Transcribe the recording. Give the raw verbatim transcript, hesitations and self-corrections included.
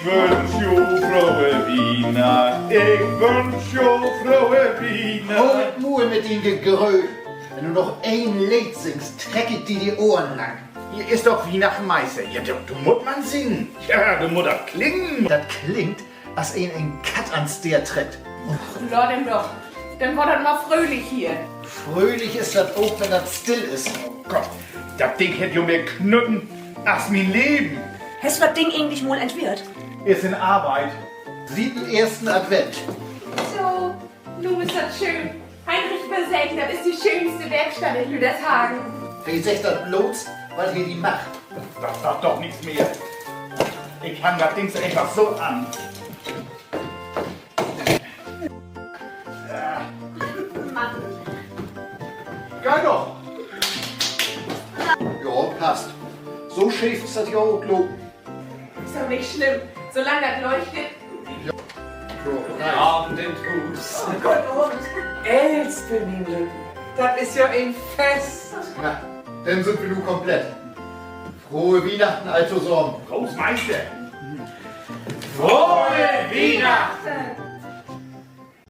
Wünsch jo frohe Wiehnacht, ik wünsch jo frohe Wiehnacht. Hool dat Muul mit dien Gegrööl. Wenn du noch een Leed singst, treck ik di de Ohren lang. Hier is doch Wiehnachten, Meister. Ja, do, do mutt man singen. Ja, do mutt dat klingen. Dat klingt, as een en Katt an'n Steert treckt. Laat em doch. Denn warrt dat mal fröhlich hier. Fröhlich is dat ok, wenn dat still is. Oh Gott, dat Ding hett jo mehr Knütten as mien Leven. Hest du dat Ding egentlich mal entwirrt? Is in Arbeit. Siet den eersten Advent. So, nu is dat schöön. Heinrich wöör seggen, dat is de schöönste Werkstatt in Lüdershagen. He seggt dat blots, wiel he di mag. Dat warrt doch nix mehr. Ik hang dat Dings eenfach so an. Geiht doch. Ja, passt. So scheef is dat ja ok lopen. Is doch nich slimm, solang dat lüchtet. Ja. So, reicht. Avend in't Huus. Guten Avend. Elske, mien Lütt, dat is ja en Fest. Na, denn sünd wi nu komplett. Frohe Wiehnachten all tosamen. Prost, Meister. Frohe Wiehnachten.